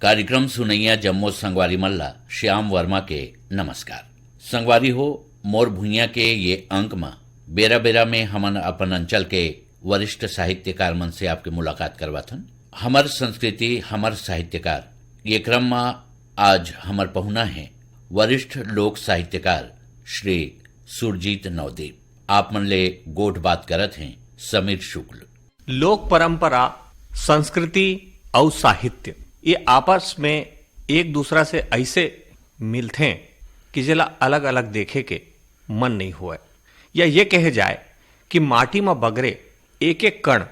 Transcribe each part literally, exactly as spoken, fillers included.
कार्यक्रम सुनइया जम्मो संगवारी मन ला श्याम वर्मा के नमस्कार। संगवारी हो, मोर भुइयां के ये अंक म बेरा-बेरा में हमन अपन अंचल के वरिष्ठ साहित्यकार मन से आपके मुलाकात करवाथन। हमर संस्कृति, हमर साहित्यकार, ये क्रम म आज हमर पहुना हे वरिष्ठ लोक साहित्यकार श्री सुरजीत नवदीप। आप मन ले गोठ बात करत हें समीर शुक्ल। लोक परंपरा, संस्कृति अउ साहित्य, ये आपस में एक दूसरा से ऐसे मिलथे कि जेला अलग-अलग देखे के मन नहीं होय, या ये कहे जाए कि माटी म बगरे एक-एक कण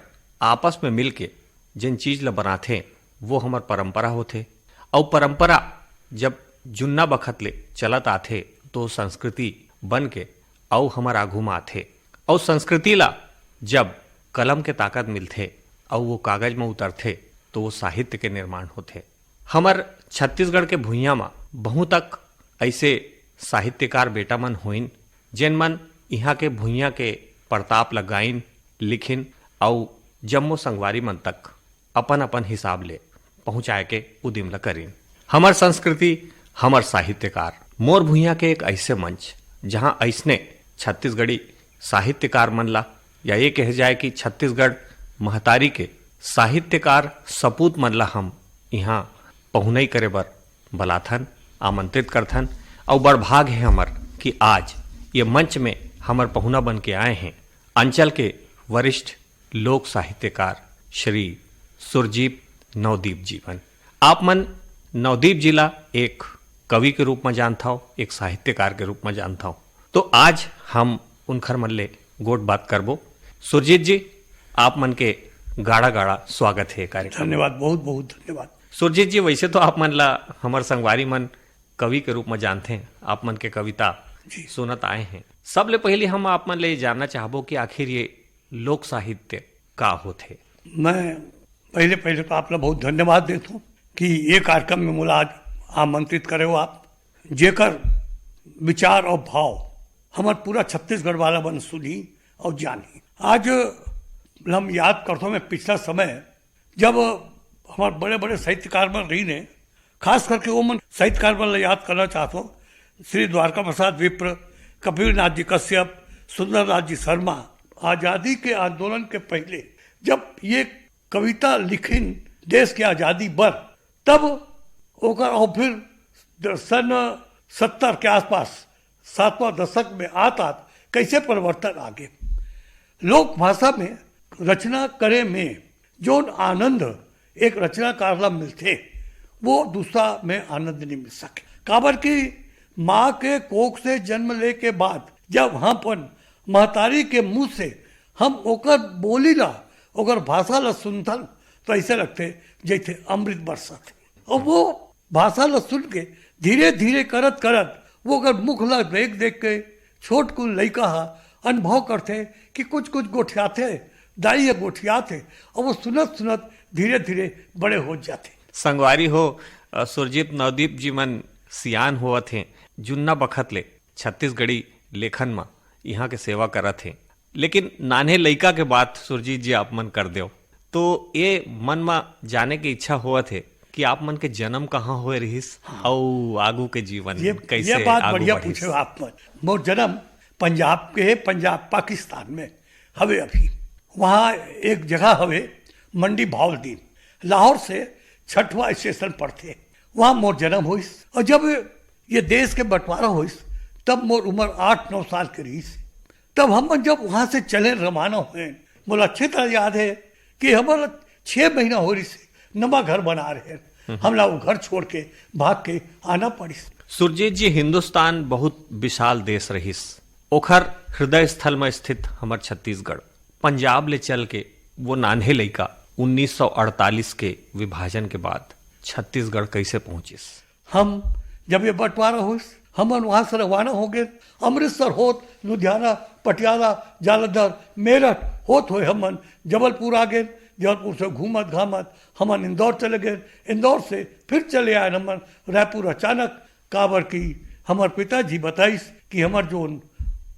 आपस में मिलके जेन चीज ल बनाथे, वो हमर परंपरा होथे। अउ परंपरा जब जुन्ना बखत ले चलत आथे, तो संस्कृति बन के अउ हमर आघू म आथे। अउ संस्कृति ला जब कलम के ताकत मिलथे अउ वो कागज म उतरथे, तो वो साहित्य के निर्माण होथे। हमर छत्तीसगढ़ के भुइयां म बहुत तक ऐसे साहित्यकार बेटा मन होइन, जेन मन इहां के भुइयां के परताप ल गाइन, लिखिन अउ जम्मो संगवारी मन तक अपन-अपन हिसाब ले पहुंचाए के उदिम ल करिन। हमर संस्कृति, हमर साहित्यकार, मोर भुइयां के एक ऐसे मंच, जहां ऐसने छत्तीसगढ़ी साहित्यकार मन ला, या ये कहे जाए कि छत्तीसगढ़ महतारी के साहित्यकार सपूत मन ला हम इहां पहुनई करे बर बलाथन, आमंत्रित करथन। अउ बड़ भाग हे हमर कि आज ये मंच में हमर पहुना बन के आए हें अंचल के वरिष्ठ लोक साहित्यकार श्री सुरजीत नवदीप जी मन। आप मन नवदीप जी ला एक कवि के रूप में जानथव, एक साहित्यकार के रूप में जानथव, तो आज हम उनखर मन ले गोठ बात करबो। सुरजीत जी, आप मन के गाड़ा गाड़ा स्वागत हे कार्यक्रम में। धन्यवाद, बहुत बहुत धन्यवाद। सुरजीत जी, वैसे तो आप मन ला हमर संगवारी मन कवि के रूप में जानथे, आप मन के कविता जी। सुनत आए हें। सबले पहले हम आप मन ले जानना चाहबो कि आखिर ये लोक साहित्य का होथे? मैं पहले, पहले तो आप ला बहुत धन्यवाद देथों कि ये कार्यक्रम में मोला आज आमंत्रित करे हो आप, जेकर विचार और भाव हमर पूरा छत्तीसगढ़ वाला मन सुनही और जानही। आज हम याद करथों, मैं पिछला समय जब हमर बड़े-बड़े साहित्यकार मन रहिन हे, खास करके वो मन साहित्यकार मन ला याद करना चाहथों, श्री द्वारका प्रसाद विप्र, कबीरनाथ जी कश्यप, सुंदरनाथ जी शर्मा, आजादी के आंदोलन के पहले जब ये कविता लिखिन देश के आजादी बर, तब ओकर, और फिर सन सत्तर के आसपास, सातवां दशक में आत आत कैसे परिवर्तन आ गे। लोक भाषा में रचना करे में जोन आनंद एक रचनाकार ला मिलथे, वो दूसरा में आनंद नहीं मिल सके। काबर कि माँ के कोख से जन्म ले के बाद जब हम अपन महतारी के मुंह से हम ओकर बोली ला, ओकर भाषा ला सुनथन, तो ऐसे लगथे जैसे अमृत बरसत हे। और वो भाषा ला सुन के धीरे धीरे करत करत वो ओकर मुख ला देख देख के छोटकुन लइका हा अनुभव करथे कि कुछ कुछ गोठियाथे, दाई ह गोठियाथे, और वो सुनत सुनत धीरे धीरे बड़े हो जाथे। संगवारी हो, अ, सुरजीत नवदीप जी मन सियान होवत हें, जुन्ना बखत ले छत्तीसगढ़ी लेखन म इहां के सेवा करत हें। लेकिन नान्हे लइका के बात सुरजीत जी आप मन कर देव, तो ये मन म जाने के इच्छा होवत हे कि आप मन के जन्म कहाँ होए रिहिस, हाँ। अउ आगू के जीवन ये, कैसे ये बात आगू बढ़िया बढ़िस? पूछे आप मन। मोर जन्म पंजाब के हे, पंजाब पाकिस्तान में हवे अभी। वहाँ एक जगह हवे मंडी भावलदीन, लाहौर से छठवां स्टेशन पड़थे, वहाँ मोर जन्म होइस। और जब ये देश के बंटवारा होइस, तब मोर उम्र आठ नौ साल के रहिस। तब हम जब वहाँ से चले रवाना हुए, मोला अच्छी तरह याद है कि हमर छह महीना हो रहिस, नवा घर बना रहे, हमला वो घर छोड़ के भाग के आना पड़िस। सुरजीत जी, हिंदुस्तान बहुत विशाल देश रहिस, ओखर हृदय स्थल में स्थित हमर छत्तीसगढ़, पंजाब ले चल के वो नान्हे लइका उन्नीस सौ अड़तालीस के विभाजन के बाद छत्तीसगढ़ कैसे पहुंचिस? हम जब ये बंटवारा होइस, हमन वहाँ से रवाना हो गए। अमृतसर होत लुधियाना, पटियाला, जालंधर, मेरठ होत हुए हमन जबलपुर आ गए। जबलपुर से घूमत घामत हमन इंदौर चले गए। इंदौर से फिर चले आए हमन रायपुर अचानक, काबर कि हमर पिताजी बताइस कि हमर जोन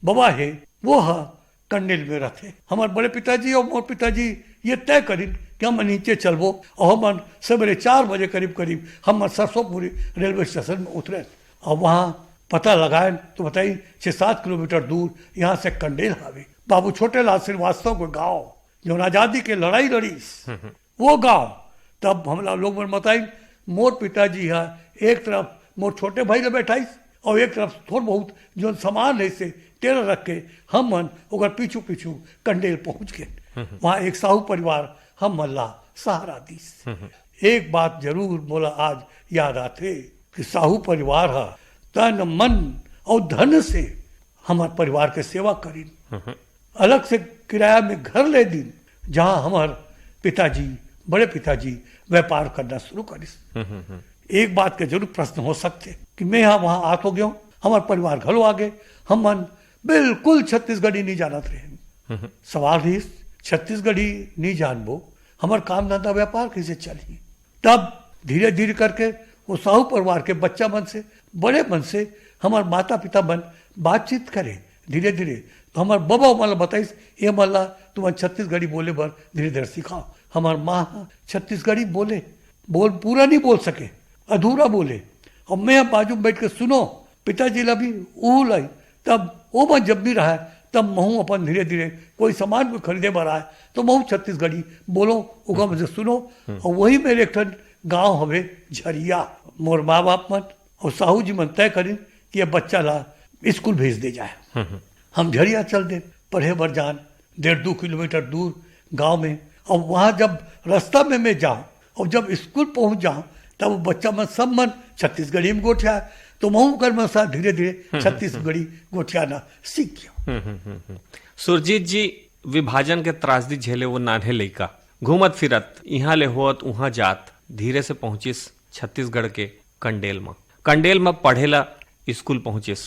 बबा हे, वो ह कंडिल में रथे। हमर बड़े पिताजी और मोर पिताजी ये तय करिन कि हम नीचे चलबो और हमन सवेरे चार बजे करीब करीब हमन सरसोंपुरी रेलवे स्टेशन में उतरेन और वहाँ पता लगाएन तो बताइन छः सात किलोमीटर दूर यहाँ से कंडेल हावे। बाबू छोटे लाल श्रीवास्तव के गाँव, जो आजादी के लड़ाई लड़ीस, वो गाँव। तब हमला लोग मन बताइन, मोर पिताजी हा एक तरफ मोर छोटे भाई ला बैठाइस और एक तरफ थोड़ बहुत जोन सामान रहिसे तेला रख के हम मन ओकर पीछू पीछू कंडेल पहुंच गेन। वहाँ एक साहू परिवार हम मन ला सहारा दिस। एक बात जरूर मोला आज याद आथे कि साहू परिवार हा तन मन और धन से हमर परिवार के सेवा करिन। अलग से किराया में घर ले दिन, जहां हमर पिताजी, बड़े पिताजी व्यापार करना शुरू करिस। एक बात के जरूर प्रश्न हो सकथे कि मैं हा वहां आत हो गयो, हमर परिवार घलो आ गे, हमन बिल्कुल छत्तीसगढ़ी नहीं जानत रहे। सवाल रहिस, छत्तीसगढ़ी नहीं जानबो, हमर काम धंधा व्यापार कैसे चलही? तब धीरे धीरे करके वो साहू परिवार के बच्चा मन से, बड़े मन से हमर माता पिता मन बातचीत करे धीरे धीरे। तो हमर बबा मन ला बताइस, "ये मन ला तुमन छत्तीसगढ़ी बोले बर धीरे धीरे सिखाओ।" हमर माँ ह छत्तीसगढ़ी बोले, बोल, पूरा नहीं बोल सके, अधूरा बोले। और मैं बाजू में बैठ के सुनो, पिताजी ला भी ऊ लाई। तब वो मन जब भी रहा, तब महू अपन धीरे धीरे कोई सामान को खरीदे बर आए तो महू छत्तीसगढ़ी बोलो, ओकर मन से सुनो। और वही मेरे एक ठन गांव हवे झरिया। मोर माँ बाप मन और साहू जी मन तय करिन कि ये बच्चा ला स्कूल भेज दे जाए। हम झरिया चल दे पढ़े बर जान, डेढ़ दो किलोमीटर दूर गांव में। और वहां जब रास्ता में मैं जाऊं और जब स्कूल पहुंच जाऊं, तब वो बच्चा मन सब मन छत्तीसगढ़ी में गोठिया, तो महू कर मन साथ धीरे धीरे छत्तीसगढ़ी गोठियाना सीख गया। सुरजीत जी, विभाजन के त्रासदी झेले वो नान्हे लइका घूमत फिरत इहां ले होत उहां जात धीरे से पहुंचिस छत्तीसगढ़ के कंडेल म। कंडेल म पढ़े ला स्कूल पहुंचिस।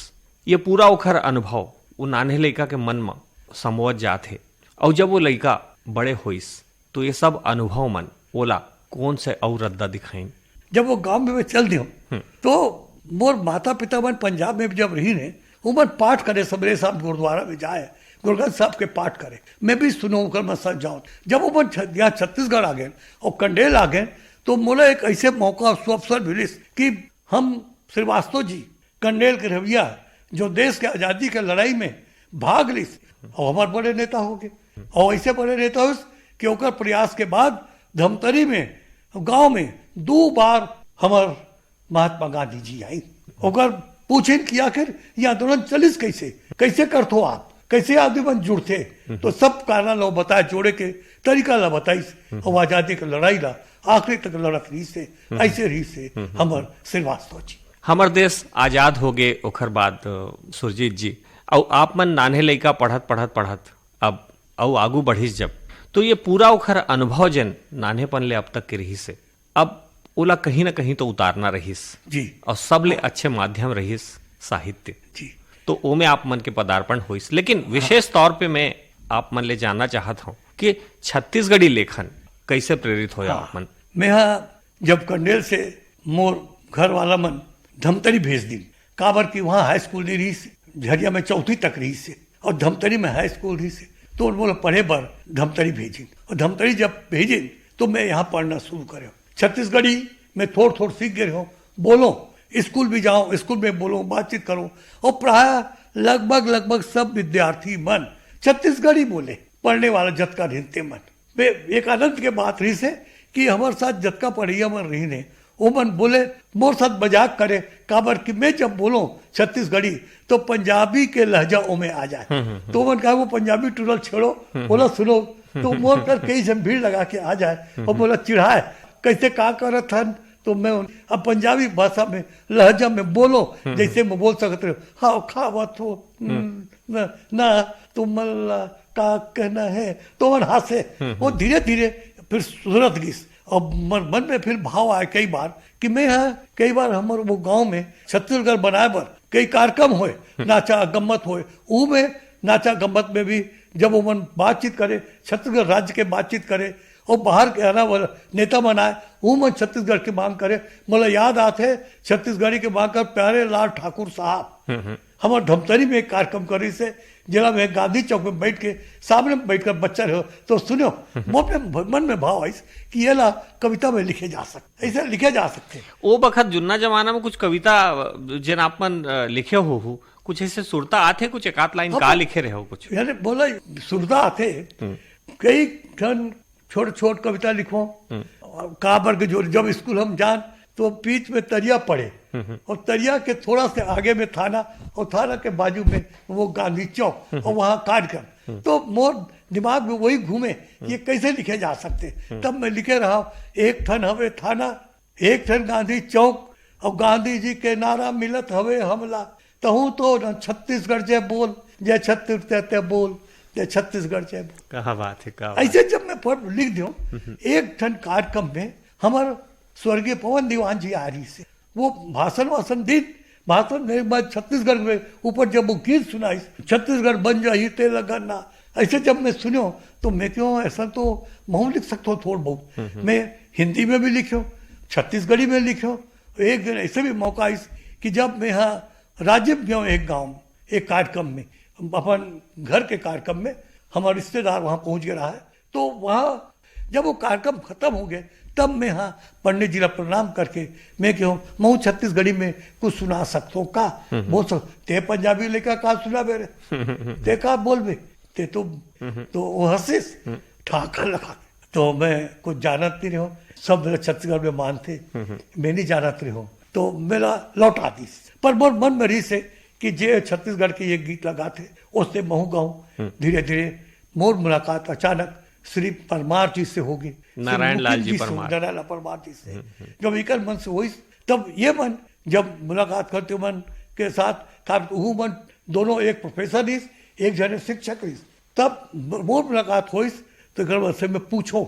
ये पूरा ओखर अनुभव वो नान्हे लइका के मन म समोवत जात हे। अउ जब वो लइका बड़े होइस तो ये सब अनुभव मन ओला कोन से अउ रद्दा दिखाइन? जब वो गांव में मैं चल दियो, तो मोर माता पिता मन पंजाब में जब रही ने, वो मन पाठ करे, सबेरे शाम गुरुद्वारा में जाए, गुरु ग्रंथ साहब के पाठ करे। मैं भी सुनो, उनकर मैं साथ जाऊं। जब वो मन छ-, यहाँ छत्तीसगढ़ आ गए और कंडेल आ गए, तो मोला एक ऐसे मौका, अवसर मिलिस कि हम श्रीवास्तव जी, कंडेल के रवैया, जो देश के आजादी के लड़ाई में भाग लिस, और हमार बड़े नेता हो गए। और ऐसे बड़े नेता होस कि ओकर प्रयास के बाद धमतरी में, गांव में दो बार हमार महात्मा गांधी जी आई। ओकर पूछिन कि आखिर ये आंदोलन चलिस कैसे, कैसे करथो आप, कैसे आदमी मन जुड़थे, तो सब कारण ला बताए, जोड़े के तरीका ला बताइस। और आजादी के लड़ाई ला आखिरी तक लड़त रहिस हे, ऐसे रहिस हे हमार श्रीवास्तव जी। हमर देश आजाद हो गे ओखर बाद, अ, सुरजीत जी, अउ आप मन नान्हे लइका पढ़त, पढ़त, पढ़त अब अउ आगू बढ़िस जब, तो ये पूरा ओखर अनुभव जेन नान्हेपन ले अब तक के रहिस हे, अब ओला कहीं ना कहीं तो उतारना रहिस। जी। और सबले अच्छे माध्यम रहिस साहित्य। जी। तो ओमे आप मन के पदार्पण होइस, लेकिन विशेष तौर पे मैं आप मन ले जानना चाहत हूँ कि छत्तीसगढ़ी लेखन कैसे प्रेरित होय हाँ। आप मन? मैं हा जब कंडेल से मोर घर वाला मन धमतरी भेज दिन, काबर कि वहाँ हाई स्कूल नहीं रहिस, झरिया में चौथी तक रहिस हे और धमतरी में हाई स्कूल रहिस हे, तो मोला पढ़े बर धमतरी भेजिन। और धमतरी जब भेजिन, तो मैं यहाँ पढ़ना शुरू करे। छत्तीसगढ़ी में थोड़ थोड़ सीख गए हो, बोलो, स्कूल भी जाओ, स्कूल में बोलो, बातचीत करो। और प्राय लगभग, लगभग सब विद्यार्थी मन छत्तीसगढ़ी बोले, पढ़ने वाला जतका रहिन ते मन। बे-, एक आनंद के बात रहिस हे कि हमर साथ जतका पढ़इया मन रहिन हे, ओमन बोले, मोर साथ मजाक करे, काबर कि मैं जब बोलो छत्तीसगढ़ी, तो पंजाबी के लहजा ओमे आ जाए। हम्म, हम्म, हम्म। तो ओमन कहा, "वो पंजाबी टूरल छेड़ो, हम्म, बोला हम्म। सुनो।" तो मोर कर कई झन भीड़ लगा के आ जाए हम्म, और हम्म। बोला, "चिढ़ाए, कैसे का करत हन?" तो मैं उन-, अब पंजाबी भाषा में, लहजा में बोलो, हम्म, जैसे हम्म। मैं बोल सकत रहे, "हाँ, खावत हो, हम्म, हम्म। ना, ना, तुम मल्ला का कहना है?" तो ओमन हांसे। हम्म, वो हम्म। धीरे-धीरे फिर सुधरत गिस। अब मन, मन में फिर भाव आए कई बार कि मैं हा, कई बार हमर वो गांव में छत्तीसगढ़ बनाए बर कई कार्यक्रम होए, हम्म। नाचा गम्मत होए, ऊ में नाचा गम्मत में भी जब ओमन बातचीत करे, छत्तीसगढ़ राज्य के बातचीत करे, और बाहर के आने वाला नेता मन आए, ऊ मन छत्तीसगढ़ की मांग करे। मोला याद आत हे, छत्तीसगढ़ी की मांग कर प्यारे लाल ठाकुर साहब हम्म, हम्म। हमर धमतरी में एक कार्यक्रम करिस हे, जेला मैं गांधी चौक में बैठ के, सामने में बैठ कर बच्चा रहे हो, तो सुनो, वो अपने मन में भाव आइस कि ये ला कविता में लिखे जा सकते, ऐसे लिखे जा सकते। वो बखत जुन्ना जमाना में कुछ कविता, जेन आप मन, अ, लिखे हो, हो, कुछ ऐसे सुरता आथे, कुछ एकात लाइन हाँ, का तो लिखे रहे हो कुछ? यानी बोला, सुरता आथे, हम्म। कई ठन छोट-छोट कविता लिखों। हम्म। और काबर के जो, जब स्कूल हम जान, तो बीच में तरिया पड़े। हम्म, हम्म। और तरिया के थोड़ा से आगे में थाना, और थाना के बाजू में वो गांधी चौक, हम्म। और वहाँ कार्यक्रम। हम्म। तो मोर दिमाग में वही घूमे, ये हम्म। कैसे लिखे जा सकते। हम्म। तब मैं लिखे रहा, एक ठन हवे थाना, एक ठन गांधी चौक, और गांधी जी के नारा मिलत हवे हमला, तहूं तो न छत्तीसगढ़ जय बोल, जय छत्तीसगढ़ जय बोल, जय छत्तीसगढ़ जय बोल। क्या बात है, क्या बात। ऐसे जब मैं पढ़ लिख दियो, हम्म। एक ठन कार्यक्रम में हमार स्वर्गीय पवन दीवान जी आ रही से, वो भाषण वाषण दिन, भाषण के बाद छत्तीसगढ़ में ऊपर जब वो गीत सुनाई, छत्तीसगढ़ बन जाही तेलंगाना, ऐसे जब मैं सुनो, तो मैं क्यों ऐसा तो महूं लिख सकता हूँ थोड़ बहुत। हम्म, हम्म। मैं हिंदी में भी लिखो, छत्तीसगढ़ी में लिखो। एक दिन ऐसे भी मौका आइस कि जब मैं यहाँ राजिम गयो एक गांव, एक कार्यक्रम में, अपन घर के कार्यक्रम में, हमारा रिश्तेदार वहाँ पहुँच गया रहा है, तो वहाँ जब वो कार्यक्रम खत्म हो गए, तब मैं यहाँ पंडित जी ला प्रणाम करके मैं कहूँ, "महूं छत्तीसगढ़ी में कुछ सुना सकता हूँ का?" हम्म। बोल सक-, "ते पंजाबी लेकर का सुना मेरे?" "ते का बोलबे? ते तो," हम्म। तो वो हंसिस, हम्म। ठाकर लगा। तो मैं कुछ जानत नहीं रहो, सब मेरा छत्तीसगढ़ में मान थे, हम्म। मैं नहीं जानत रहो। तो मेरा लौटा दिस, पर मोर मन में रही से कि जे छत्तीसगढ़ के ये गीत लगा थे, उससे महू गाऊं। हम्म। धीरे धीरे मोर मुलाकात अचानक श्री परमार जी से होगी, श्री नारायण लाल मुकुंद जी से, परमार। नारायण लाल परमार जी से। हम्म, हम्म। जब इकर मन से होइस, तब ये मन, जब मुलाकात करते मन के साथ, था वो मन दोनों एक प्रोफेसर रहिस, एक जने शिक्षक रहिस। तब मोर मुलाकात होइस, तो एकर मन से मैं पूछो,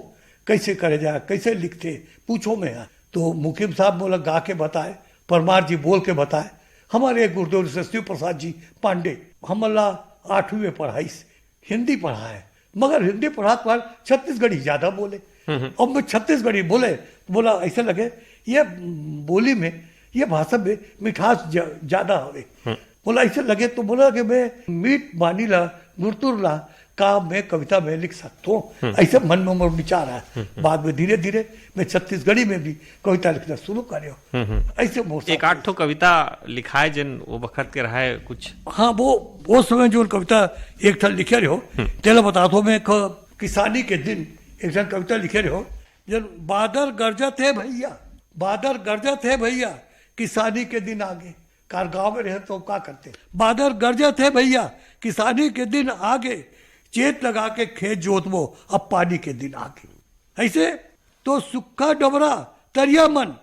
"कैसे करे जाए, कैसे लिखते?" पूछो मैं यहाँ। तो मुकीम साहब मोला गा के बताए, परमार जी बोल के बताए। हमारे एक गुरुदेव श्री शिव प्रसाद जी पांडे, हमला आठवीं में पढ़ाइस, हिंदी पढ़ाए, मगर हिंदी पढ़ात पर छत्तीसगढ़ी ज्यादा बोले। हम्म, हम्म। अब मैं छत्तीसगढ़ी बोले, तो बोला, ऐसे लगे, ये बोली में, ये भाषा में मिठास ज-, ज्यादा हवे। हम्म। बोला, ऐसे लगे तो बोला कि मैं मीठ बानी ला, गुरतुर ला, का मैं कविता में लिख सकता हूँ? हम्म। ऐसे मन में मोर विचार आया। हम्म, हम्म। बाद में धीरे-धीरे मैं छत्तीसगढ़ी में भी कविता लिखना शुरू करे। हम्म, हम्म। ऐसे मोर साथ एक आठ ठो कविता लिखाए, जेन वो बखत के रहा है कुछ। हाँ, वो, वो समय जो कविता एक ठन लिखे रहो, हम्म। तेला बता दो, मैं क-, किसानी के दिन एक ठन कविता लिखे रहो, जन बादर गरजत हे भैया, बादर गरजत हे भैया, किसानी के दिन आगे। कार गांव में रहे तो का करते? बादर गरजत हे भैया, किसानी के दिन आगे, चेत लगा के खेत जोतबो, अब पानी के दिन आगे। ऐसे तो सुक्खा डोबरा, तरिया मन,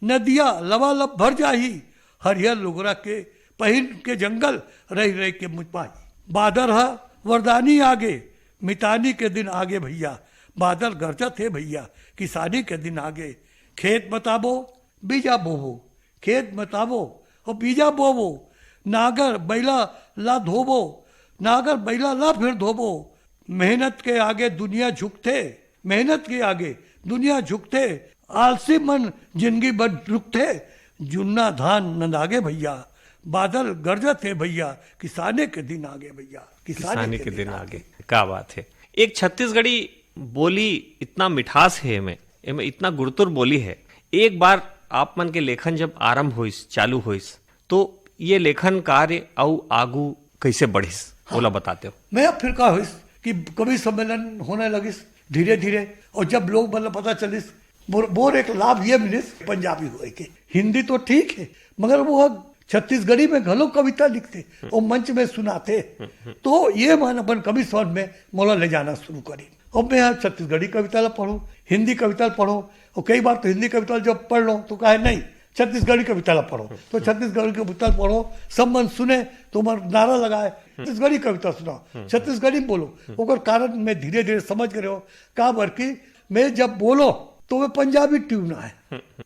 नदिया लबालब भर जाही, हरियर लुगरा के पहिन के जंगल रहि रहि के मुजपाही। बादर ह वरदानी आगे, मितानी के दिन आगे भैया, बादर गरजत हे भैया, किसानी के दिन आगे। खेत मताबो, बीजा बोबो, खेत मताबो अउ बीजा बोबो, नागर बैला ला धोबो, नागर बैला ला फिर धोबो। मेहनत के आगे दुनिया झुकथे, मेहनत के आगे दुनिया झुकथे, आलसी मन जिंदगी भर रुकथे, जुन्ना धान नंदागे भैया, बादल गरजत हे भैया, किसाने के दिन आगे भैया, किसाने के दिन आगे। क्या बात है। एक छत्तीसगढ़ी बोली इतना मिठास है एमे, एमे इतना गुरतुर बोली है। एक बार आप मन के लेखन जब आरंभ होइस, चालू होइस, तो ये लेखन कार्य अउ आगू कैसे बढ़िस, हाँ। ओला बताते हो? मैं अब फिर का होइस कि कवि सम्मेलन होने लगिस धीरे-धीरे, और जब लोग मन ल पता चलिस, मोर, मोर एक लाभ ये मिलिस पंजाबी होए के। हिंदी तो ठीक है, मगर वो ह छत्तीसगढ़ी में घलो कविता लिखथे, हम्म। वो मंच में सुनाथे। हम्म, हम्म। तो ये मन अपन कवि सौध में मोला ले जाना शुरू करी। अब मैं यहाँ छत्तीसगढ़ी कविता ला पढ़ूं, हिंदी कविता ला पढ़ूं, और कई बार तो हिंदी कविता ला जब पढ़ लो तो कहे, "नहीं, छत्तीसगढ़ी कविता ला पढ़ो।" तो छत्तीसगढ़ी कविता ला पढ़ो, सब मन सुने, तो मन नारा लगाए, "छत्तीसगढ़ी कविता सुनाओ, छत्तीसगढ़ी में बोलो।" ओकर कारण मैं धीरे-धीरे समझ गए हो, का बर कि मैं जब बोलो तो मैं पंजाबी ट्यून आए,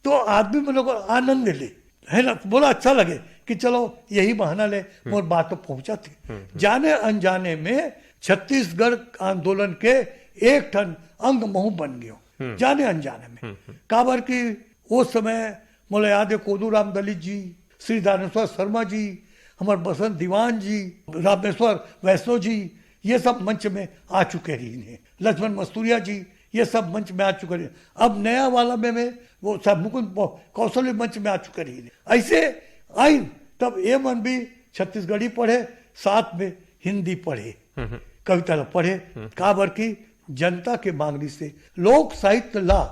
तो आदमी मन ओकर आनंद ले, है ना, बोला अच्छा लगे कि चलो यही बहाना ले मोर बात तो पहुंचा थी। जाने अनजाने में छत्तीसगढ़ आंदोलन के एक ठन अंग महू बन गयो, जाने अनजाने में। काबर कि वो समय मोला याद है कोदूराम दलित जी, श्री दानेश्वर शर्मा जी, हमर बसंत दीवान जी, रामेश्वर वैष्णव जी, ये सब मंच में आ चुके रहिन हे। लक्ष्मण मस्तुरिया जी, ये सब मंच में आ चुके रहिन। अब नया वाला में, में वो सब मुकुंद पौ-, कौशल भी मंच में आ चुके रहिन हे। ऐसे आइन, तब ये मन भी छत्तीसगढ़ी पढ़े, साथ में हिंदी पढ़े, कविता ला पढ़े। काबर कि जनता के मांग रहिस हे, लोक साहित्य ला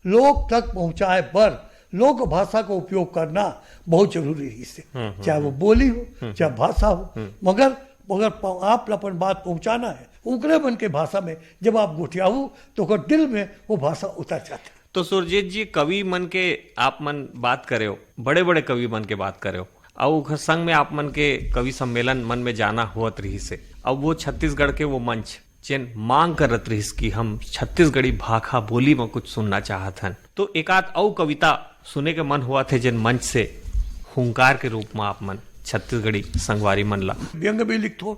लोक तक पहुंचाए बर लोक भाषा का उपयोग करना बहुत जरूरी रहिस हे। चाहे वो बोली हो, चाहे भाषा हो, मगर, मगर प-, आप ला अपन बात पहुंचाना है, ओकरे मन के भाषा में जब आप गोठियाहू, तो ओकर दिल में वो भाषा उतर जाथे। तो सुरजीत जी, कवि मन के आप मन बात करे हो, बड़े-बड़े कवि मन के बात करे हो, अउ ओकर संग में आप मन के कवि सम्मेलन मन में जाना होत रहिस हे, अउ वो छत्तीसगढ़ के वो मंच, जेन मांग करत रहिस कि हम छत्तीसगढ़ी भाखा बोली म कुछ सुनना चाहत हन, तो एकाध अउ कविता सुने के मन होवत हे, जेन मंच से हुंकार के रूप म आप मन छत्तीसगढ़ी संगवारी मन ला। व्यंग भी लिखथो,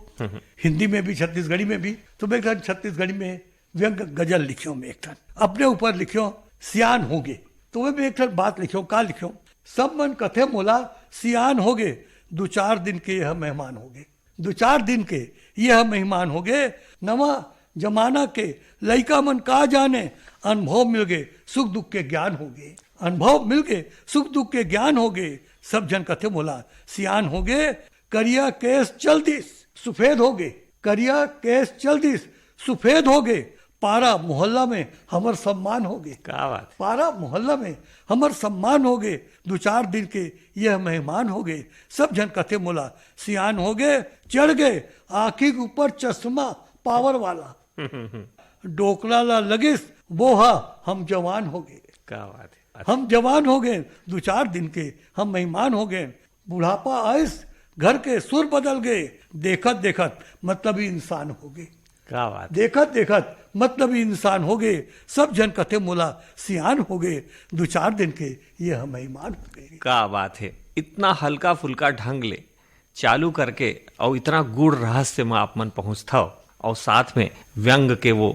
हिंदी में भी, छत्तीसगढ़ी में भी। तो मैं एक ठन छत्तीसगढ़ी में व्यंग गजल लिख्यो, मैं एक ठन अपने ऊपर लिख्यो, सियान होगे। तो मैं एक ठन बात लिख्यो, का लिख्यो? सब मन कथे मोला सियान होगे, दू चार दिन के यह मेहमान होगे, दू चार दिन के यह मेहमान होगे। नवा जमाना के लइका मन का जाने, अनुभव मिल गे, सुख दुख के ज्ञान होगे, अनुभव मिल गे, सुख दुख के ज्ञान होगे। सब झन कथे मोला सियान होगे, करिया केस चल दिस, सुफेद होगे, करिया केस चल दिस, सुफेद होगे, पारा मोहल्ला में हमर सम्मान होगे। का बात है। पारा मोहल्ला में हमर सम्मान होगे, दू चार दिन के यह मेहमान होगे। सब झन कथे मोला सियान होगे, चढ़ गे आँखी के ऊपर चश्मा पावर वाला। डोकरा ला लगिस, वो हा हम जवान होगे। क्या बात है। हम जवान होगे, दू चार दिन के हम मेहमान होगे। बुढ़ापा आइस, घर के सुर बदल गे, देखत देखत मतलबी इंसान होगे। क्या बात। देखत देखत मतलबी इंसान होगे, सब झन कथे मोला सियान होगे, दू चार दिन के ये हम मेहमान होगे। क्या बात है, इतना हल्का फुल्का ढंग ले चालू करके अउ इतना गूढ़ रहस्य म आप मन पहुंचथव, अउ साथ में व्यंग के वो,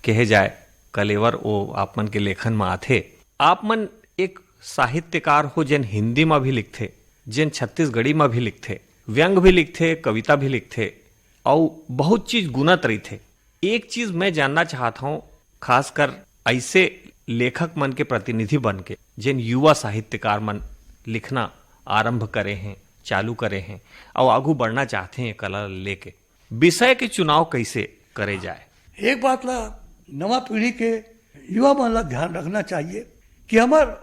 कहे जाए, कलेवर वो आप मन के लेखन म आथे। आप मन एक साहित्यकार हो, जेन हिंदी म भी लिखथे, जेन छत्तीसगढ़ी म भी लिखथे, व्यंग भी लिखथे, कविता भी लिखथे, अउ बहुत चीज गुनत रहिथे। एक चीज मैं जानना चाहत हौं, खासकर ऐसे लेखक मन के प्रतिनिधि बन के, जेन युवा साहित्यकार मन लिखना आरंभ करे हैं, चालू करे हैं, अउ आगू बढ़ना चाहते हैं ये कला ल लेके, विषय के चुनाव कैसे करे जाए? एक बात ला नवा पीढ़ी के युवा मन ला ध्यान रखना चाहिए कि हमर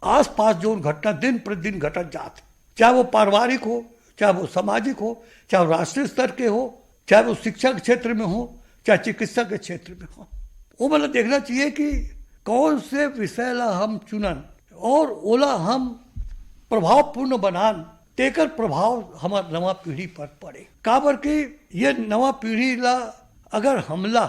आसपास जोन घटना दिन प्रतिदिन घटत जात हे, चाहे वो पारिवारिक हो, चाहे वो सामाजिक हो, चाहे वो राष्ट्रीय स्तर के हो, चाहे वो शिक्षा के क्षेत्र में हो, चाहे चिकित्सा के क्षेत्र में हो, वो मतलब देखना चाहिए कि कौन से विषय ला हम चुनन और ओला हम प्रभावपूर्ण बनान, तेकर प्रभाव हमर नवा पीढ़ी पर पड़े। काबर कि ये नवा पीढ़ी ला अगर हमला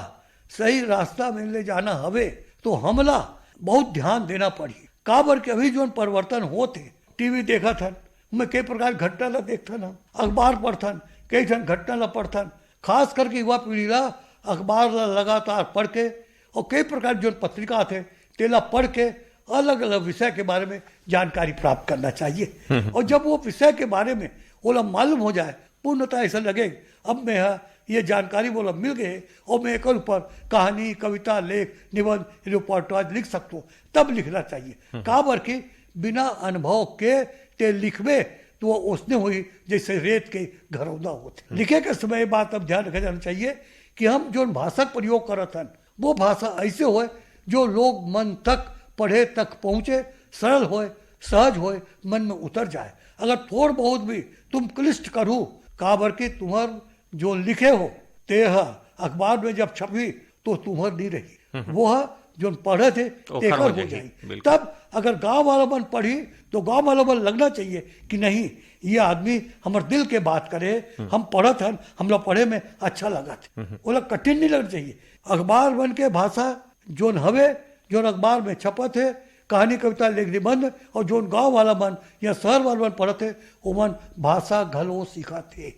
सही रास्ता में ले जाना हवे, तो हमला बहुत ध्यान देना पड़ही। काबर कि अभी जोन परिवर्तन होत हे, टीवी देखत हन, मैं कई प्रकार घटना ला देखथन हम, अखबार पढ़थन, कई ठन घटना ला पढ़थन, खास करके युवा पीढ़ी ला अखबार ला लगातार पढ़ के और कई प्रकार जोन पत्रिका आथे, तेला पढ़ के अलग-अलग विषय के बारे में जानकारी प्राप्त करना चाहिए। और जब वो विषय के बारे में ओला मालूम हो जाए, पूर्णतः ऐसा लगे, अब मैं ह, ये जानकारी मोला मिल गए और मैं एकर ऊपर कहानी, कविता, लेख, निबंध, रिपोर्टाज लिख सकतो, तब लिखना चाहिए। काबर कि बिना अनुभव के ते लिखबे, तो वो ओसने होही, जैसे रेत के घरौंदा होथे। लिखे के समय ये बात अब ध्यान रखे जाना चाहिए कि हम जोन भाषा के प्रयोग करत हन, वो भाषा ऐसे होए, जो लोग मन तक, पढ़े तक पहुंचे, सरल होए, सहज होए, मन में उतर जाए। अगर थोड़ बहुत भी तुम क्लिष्ट करहू, काबर कि तुम्हर जो लिखे हो, ते ह अखबार में जब छपही, तो तुम्हर नहीं रही। वो ह जोन पढ़त हे, ओखर तेकर हो हो जाही, जाही। बिल्कुल। तब अगर गांव वाला मन पढ़ही, तो गांव वाला मन लगना चाहिए कि नहीं, ये आदमी हमर दिल के बात करे, हम पढ़त हन, हमला पढ़े में अच्छा लगत हे। ओला कठिन नहीं लगना चाहिए। अखबार मन के भाषा जोन हवे, जोन अखबार में छपत हे, कहानी, कविता, लेख, निबंध, और जोन गांव वाला मन या शहर वाला मन पढ़त हे, ओमन भाषा घलो सीखत हे।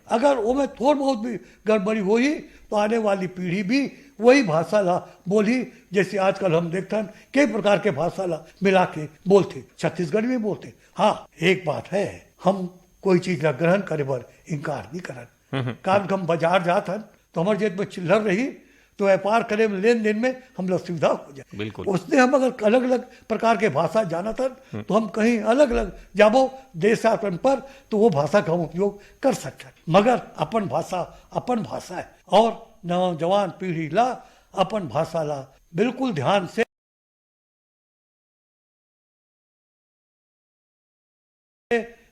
अगर ओमे थोड़ बहुत भी गड़बड़ी होही, तो आने वाली पीढ़ी भी वही भाषा ला बोलही, जैसे आजकल हम देखथन, कई प्रकार के भाषा ला मिला के बोलथे, छत्तीसगढ़ी में बोलथे। हाँ, एक बात है, हम कोई चीज ला ग्रहण करे बर इनकार नहीं करन। हम्म, हम्म। कारण हम बाजार जात हन, तो हमर जेब में चिल्लर रही, तो व्यापार करे में, लेन देन में हम लोग सुविधा हो जाए। बिल्कुल। उसने हम अगर अलग-अलग प्रकार के भाषा जानत हन, हम्म। तो हम कहीं अलग-अलग जाबो देश शासन पर, तो वो भाषा का हम उपयोग कर सकते हैं। मगर अपन भाषा, अपन भाषा है। और नौजवान पीढ़ी ला अपन भाषा ला बिल्कुल ध्यान से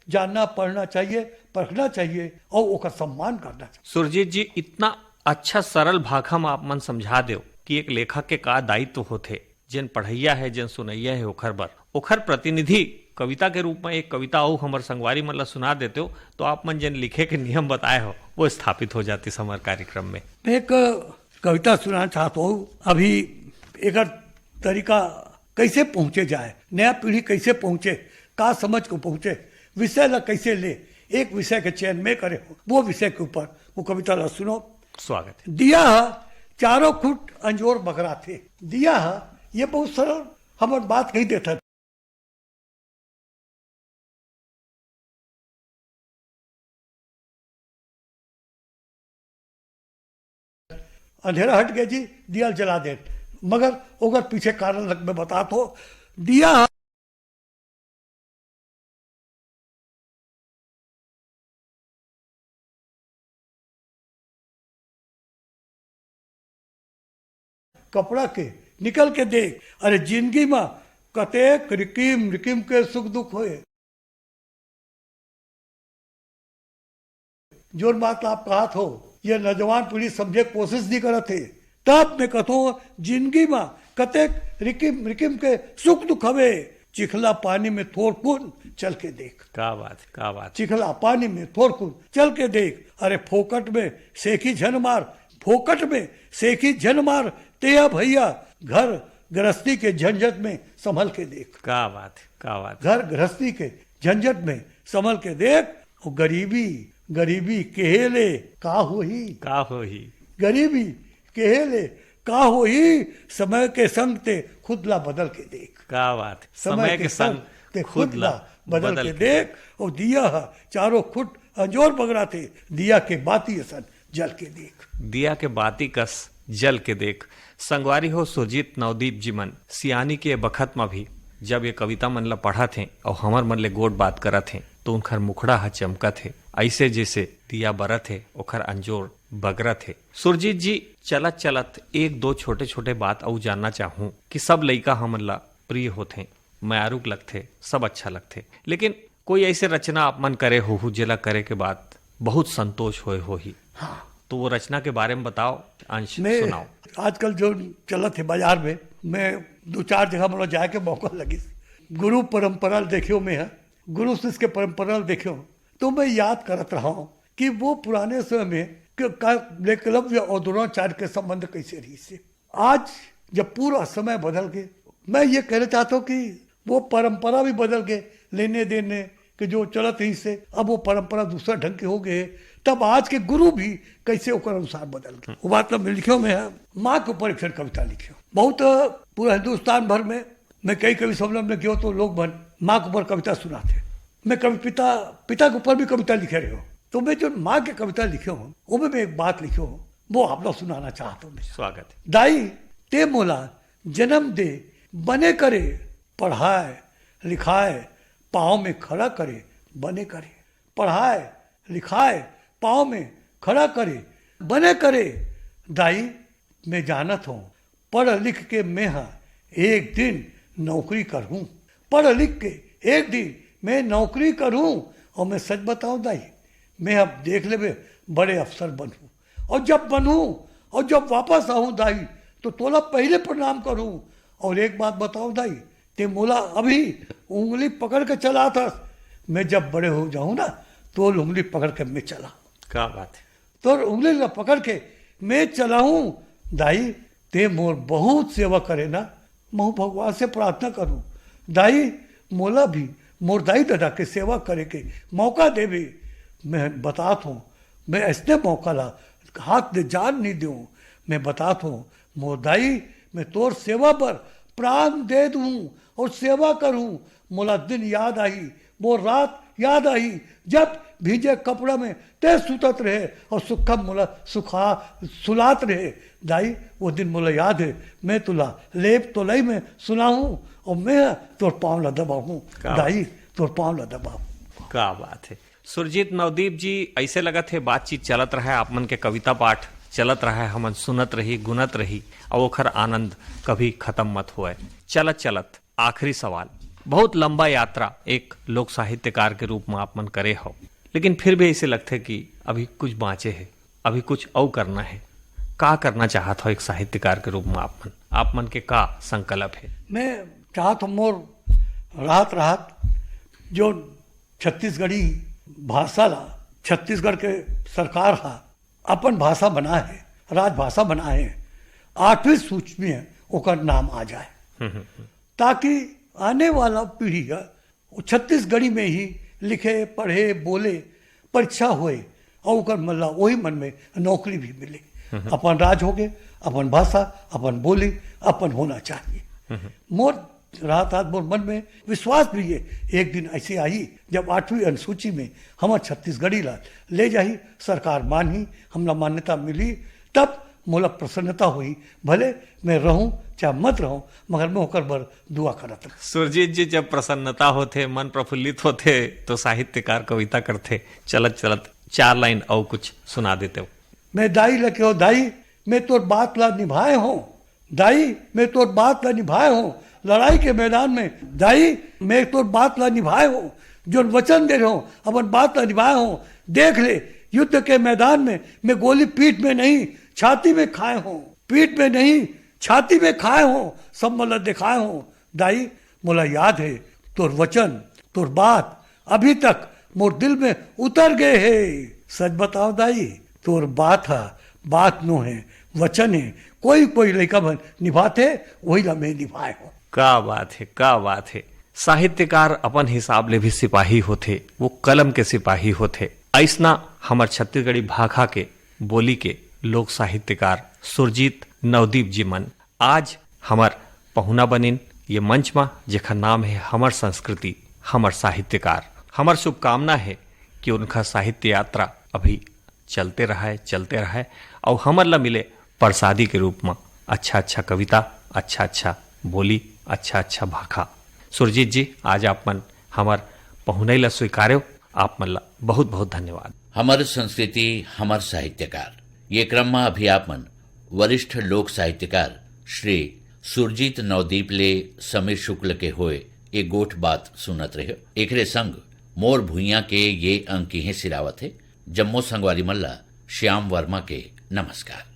जानना, पढ़ना चाहिए, परखना चाहिए और ओकर सम्मान करना चाहिए। सुरजीत जी, इतना अच्छा सरल भाखा म आप मन समझा देव कि एक लेखक के का दायित्व होथे, जेन पढ़इया है, जेन सुनइया है, ओखर बर, ओखर प्रतिनिधि कविता के रूप में एक कविता अउ हमर संगवारी मन ला सुना देते हो, तो आप मन जेन लिखे के नियम बताए हो, वो स्थापित हो जातिस हमर कार्यक्रम में। मैं एक कविता सुनाना चाहता हूँ। अभी एकर तरीका कैसे पहुँचे जाए, नया पीढ़ी कैसे पहुँचे, का समझ को पहुँचे, विषय ला कैसे ले, एक विषय के चयन में करे हो, वो विषय के ऊपर वो कविता ला सुनो। स्वागत है। दिया ह चारों खुट अंजोर बगराथे। दिया ह, ये बहुत सरल हमर बात कही देता। अंधेरा हट गया जी, दिया जला दे। मगर ओकर पीछे कारण लग, मैं बता तो दिया कपड़ा के निकल के देख। अरे जिंदगी मा कतेक रिकिम रिकिम के सुख दुख होए। जोन बात आप कहत हो, ये नौजवान पीढ़ी समझे के कोशिश नहीं करत हे। तब मैं कहत हूँ, जिंदगी मा कतेक रिकिम रिकिम के सुख दुख हवे, चिखला पानी में थोरकुन चल के देख। का बात, का बात। चिखला पानी में थोरकुन चल के देख। अरे फोकट में सेखी झन मार, फोकट में सेखी झन मार, तेया भैया घर गृहस्थी के झंझट में संभल के देख। का बात, का बात। घर गृहस्थी के झंझट में संभल के देख। और गरीबी, गरीबी केहे ले का होही? का होही? गरीबी केहे ले का होही? समय के संग ते खुद ला बदल के देख। का बात। समय समय के के संग संग ते खुद खुद ला ला बदल बदल के के देख। और दिया ह चारों खुट अंजोर बगराथे, दिया के बाती असन जल के देख। दिया के बाती कस जल के देख। संगवारी हो, सुरजीत नवदीप जी मन सियानी के बखत म भी जब ये कविता मन ल पढ़त हें अउ हमर मन ले गोठ बात करत हें, तो उनखर मुखड़ा ह चमकत हे, अइसे जइसे दिया बरत हे, ओखर अंजोर बगरत हे। सुरजीत जी, चलत-चलत एक दो छोटे-छोटे बात अउ जानना चाहूं कि सब लइका हमन ला प्रिय होथे, मयारुक लगथे, सब अच्छा लगथे, लेकिन कोई ऐसे रचना आप मन करे होहू, जेला करे के बाद बहुत संतोष होए होही। हाँ। तो वो रचना के बारे में बताओ, अंश मैं सुनाओ। आजकल जो चलत हे बाजार में, मैं दो चार जगह मोला जाए के मौका लगिस। गुरु परंपरा ल देखेंव मैं ह, गुरु शिष्य के परंपरा ल देखेंव, तो मैं याद करत रहा हूँ कि वो पुराने समय में क-, का एकलव्य और द्रोणाचार्य के संबंध कैसे रहिस हे। आज जब पूरा समय बदल के, मैं ये कहना चाहता हूँ कि वो परंपरा भी बदल के, लेने देने के जो चलत रहिस हे, अब वो परंपरा दूसरा ढंग के हो गए, तब आज के गुरु भी कैसे ओकर अनुसार बदल गए। वो बात तो मैं लिखेंव मैं ह, माँ के ऊपर एक ठन कविता लिखेंव। बहुत पूरा हिंदुस्तान भर में मैं कई कवि सम्मेलन में गयो तो लोग मन माँ के ऊपर कविता सुनाथे। मैं कवि पिता, पिता के ऊपर भी कविता लिखे रहेंव। तो मैं जो माँ के कविता लिखेंव, वो में मैं एक बात लिखेंव, वो आप लोग सुनाना चाहता हूँ मैं। स्वागत है। दाई, ते मोला जन्म दे बने करे, पढ़ाए लिखाए पाँव में खड़ा करे बने करे, पढ़ाए लिखाए पाँव में खड़ा करे बने करे। दाई, मैं जानत हूँ, पढ़ लिख के मैं ह एक दिन नौकरी करहूँ, पढ़ लिख के एक दिन मैं नौकरी करहूँ। और मैं सच बताऊँ दाई, मैं अब देख लेबे बड़े अफसर बनहूँ, और जब बनहूँ और जब वापस आहूँ दाई, तो तोला पहले प्रणाम करहूँ। और एक बात बताऊँ दाई, ते मोला अभी उंगली पकड़ के चलाथस, मैं जब बड़े हो जाहूँ ना, तोर उंगली पकड़ के मैं चला। का बात है। तोर उंगली ला पकड़ के मैं चलाहूँ। दाई, ते मोर बहुत सेवा करे ना, महूँ भगवान से प्रार्थना करूँ, दाई, मोला भी मोर दाई ददा के सेवा करे के मौका देबे। मैं बतात हूँ, मैं ऐसने मौका ला हाथ ले जान नहीं देहूँ। मैं बतात हूँ, मोर दाई, मैं तोर सेवा बर प्राण दे दूँ और सेवा करूँ। मोला दिन याद आही, मोर रात याद आही, जब भींजे कपड़ा में ते सुतत रहे अउ सुक्खा मोला सुखा सुलात रहे। दाई, वो दिन मोला याद हे, मैं तुला लेप तोलई में सुनाहूं अउ मैं तोर पांव ला दबाहूं। का दाई, तोर पांव ला दबाहूं। का बात हे सुरजीत नवदीप जी, अइसे लगत हे बातचीत चलत रहय, आप मन के कविता पाठ चलत रहय, हमन सुनत रही, गुनत रही, अउ ओखर आनंद कभी खत्म मत होवय। चलत चलत आखिरी सवाल, बहुत लंबा यात्रा एक लोक साहित्यकार के रूप में आप मन करे हव, लेकिन फिर भी अइसे लगथे कि अभी कुछ बांचे हे, अभी कुछ अउ करना हे। का करना चाहत हव एक साहित्यकार के रूप में आप मन? आप मन के का संकल्प हे? मैं चाहत हूं मोर राहत राहत जो छत्तीसगढ़ी भाषा ला छत्तीसगढ़ के सरकार हा अपन भाषा बनाए हे, राजभाषा बनाए हे, आठवीं सूची में ओकर नाम आ जाए, हम्म, हम्म, हम्म। ताकि आने वाला पीढ़ी ह वो छत्तीसगढ़ी में ही लिखे, पढ़े, बोले, परीक्षा होए अउ ओकर मन ला वही मन में नौकरी भी मिले। हम्म। अपन राज होगे, अपन भाषा, अपन बोली, अपन होना चाहिए। हम्म। मोर रात रात मोर मन में विश्वास भी हे, एक दिन अइसे आही जब आठवीं अनुसूची में हमर छत्तीसगढ़ी ला ले जाही, सरकार मानही, हमला मान्यता मिलही, तब मोला प्रसन्नता होही। भले मैं रहूं चाहे मत रहूं, मगर मैं ओकर बर दुआ करत रहूं। सुरजीत जी, जब प्रसन्नता होथे, मन प्रफुल्लित होथे, तो साहित्यकार कविता करथे। चलत चलत चार लाइन अउ कुछ सुना देते हो। मैं दाई ल कहो, दाई, मैं तोर बात ला निभाए हों। दाई, मैं तोर बात ला निभाए हों। लड़ाई के मैदान में, दाई, मैं तोर बात ला निभाए हों। जोन वचन दे रहे हों, अपन बात ला निभाए हों। देख ले, युद्ध के मैदान में मैं गोली पीठ में नहीं, छाती में खाए हों। पीठ में नहीं, छाती में खाए हों, सब मन ला दिखाए हों। दाई, मोला याद हे, तोर वचन, तोर बात अभी तक मोर दिल में उतर गए हे। सच बताओ दाई, तोर बात ह, बात नो हे, वचन हे। कोई कोई लइका मन निभाथे, वही ला मैं निभाए हों। का बात हे, का बात हे। साहित्यकार अपन हिसाब ले भी सिपाही होथे, वो कलम के सिपाही होथे। अइसना हमर छत्तीसगढ़ी भाखा के, बोली के लोक साहित्यकार सुरजीत नवदीप जी मन आज हमर पहुना बनिन ये मंच म, जेखर नाम हे हमर संस्कृति, हमर साहित्यकार। हमर शुभकामना हे कि उनका साहित्य यात्रा अभी चलते रहय, चलते रहय, अउ हमर ला मिले प्रसादी के रूप म अच्छा-अच्छा कविता, अच्छा-अच्छा बोली, अच्छा-अच्छा भाखा। सुरजीत जी, आज आप मन हमर पहुनई ला स्वीकारेव, आप मन ला बहुत-बहुत धन्यवाद। हमर संस्कृति, हमर साहित्यकार, ये क्रम म अभी आप मन वरिष्ठ लोक साहित्यकार श्री सुरजीत नवदीप ले समीर शुक्ल के होए एक गोठ बात सुनत रहे। एकरे संग मोर भुइयां के ये अंक इहें सिरावत हे। जम्मो संगवारी मन ला श्याम वर्मा के नमस्कार।